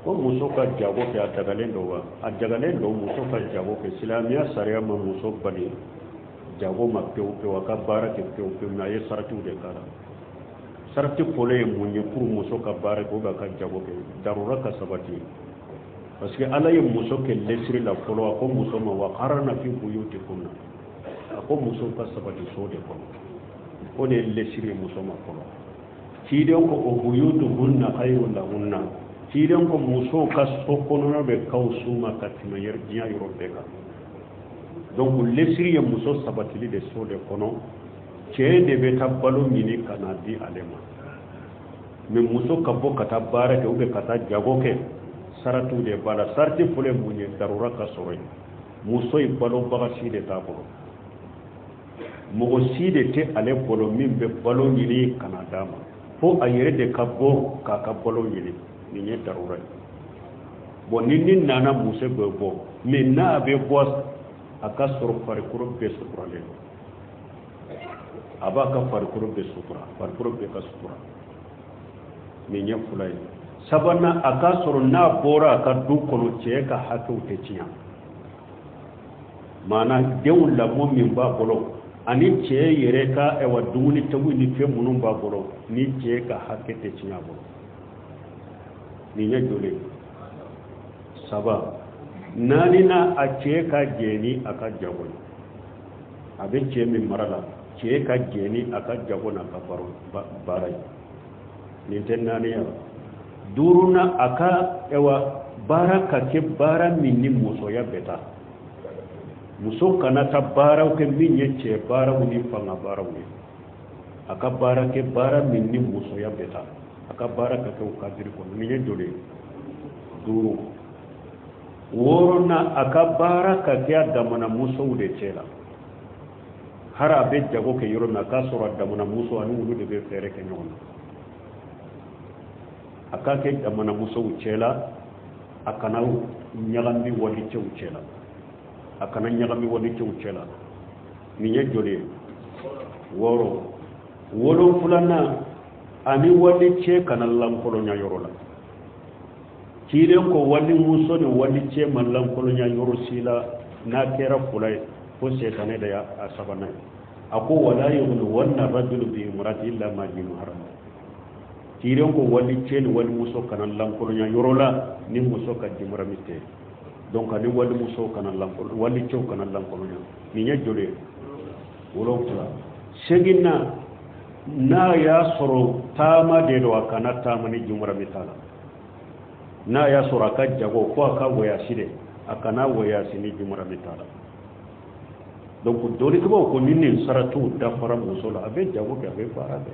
Ko muso ka jago kɛ, a dagalen don wa? A dagalen don muso ka jago kɛ. Silamɛya sariya ma muso bali jago ma pewu pewu, a ka baara kɛ pewu pewu, mais a ye saratiw de k'a la. Sarati fɔlɔ ye mun ye pour muso ka baara kɛ ou bien a ka jago kɛ? Darura ka sabati, parce que Ala ye muso kɛ lesiri la fɔlɔ. A ko muso ma: wa qarna fi buyutikunna. A ko musow ka sabati so de kɔnɔ. O de ye lesiri ye muso ma fɔlɔ. Ciden ko o buyutuhunna khayrun lahunna. Ciden ko musow ka so kɔnɔna bɛ kaw su ma ka tɛmɛ diɲɛ yɔrɔ bɛɛ kan. Donc lesiri ye muso sabatili de so de kɔnɔ. Cɛ de bɛ taa balo ɲini ka na di ale ma, mais muso ka bɔ ka taa baara kɛ ou bien ka taa jago kɛ, saratiw de b'a la. Sarati fɔlɔ ye mun ye? Darura ka sɔrɔ yen. Muso ye balobaga si de t'a bolo, mɔgɔ si de tɛ ale bolo min bɛ balo ɲini ka na d'a ma, fo a yɛrɛ de ka bɔ k'a ka balo ɲini. Nin ye darura ye. Bon, ni nin nana, muso bɛ bɔ, mais n'a bɛ bɔ, a ka sɔrɔ farikolo bɛɛ suturalen don. A b'a ka farikolo bɛɛ sutura, farikolo bɛɛ ka sutura. Nin ye fila ye. Sabanan, a ka sɔrɔ n'a bɔra a ka du kɔnɔ, cɛ ka hakɛw tɛ tiɲɛ, maana denw lamɔ min b'a bolo ani cɛ yɛrɛ ka ɛwa dumuni tobi ni fɛn minnu b'a bolo, ni cɛ ka hakɛ tɛ tiɲɛ a bolo. Nin ye joli? Saba. Naaninan, a cɛ ka jɛn ni a ka jago ye. A bɛ cɛ min mara la, cɛ ka jɛn ni a ka jago n'a ka baara ye. Nin tɛ naani ye? Duurunan, a ka ɛwa baara ka kɛ baara min ni musoya bɛ taa. Muso kana taa baaraw kɛ min ye cɛ baaraw ni fanga baaraw ye. A ka baara kɛ baara min ni musoya bɛ taa, a ka baara ka kɛ o cadre kɔnɔ. Nin ye joli ye? Duuru. Wɔɔrɔnan, a ka baara ka kɛ a damana musow de cɛ la. Hari a bɛ jago kɛ yɔrɔ min, a k'a sɔrɔ a damana muso ani olu de bɛ fɛɛrɛ kɛ ɲɔgɔn na. A k'a kɛ damana musow cɛ la, a kana ɲagami walicɛw cɛ la, a kana ɲagami walicɛw cɛ la. Nin ye joli ye? Wɔɔrɔ. Wolonfilanan, ani walicɛ kana lankolonya yɔrɔ la. Ciden ko walimuso ni walicɛ ma lankolonya yɔrɔ si la, n'a kɛra fila ye, ko setanɛ de y'a sabanan ye. A ko wala yukhluwanna rajulu bi imrati illa ma zi muharam. Ciden ko walicɛ ni walimuso kana lankolonya yɔrɔ la ni muso ka jimarami tɛ. Donc ani walimuso kana lankolo, walicɛw kana lankolonya. Nin ye joli ye? Wolonfila. Seginna, n'a y'a sɔrɔ taama de don, a kana taama ni jimarami t'a la. N'a y'a sɔrɔ a ka jago ko a ka voyage de, a kana voyage ni jimarami t'a la. Donc dɔnnikɛbaaw ko ni nin saratiw dafara muso la, a bɛ jago kɛ, a bɛ baara kɛ.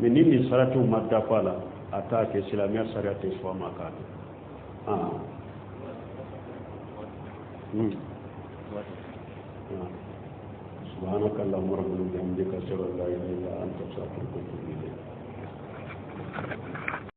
Mais ni nin saratiw ma dafa a la, a t'a kɛ. Silamɛya sariya tɛ sɔn a ma k'a kɛ. Ah. سبحانك اللهم ربنا وبحمدك، اشهد ان لا اله الا انت، استغفرك واتوب اليك.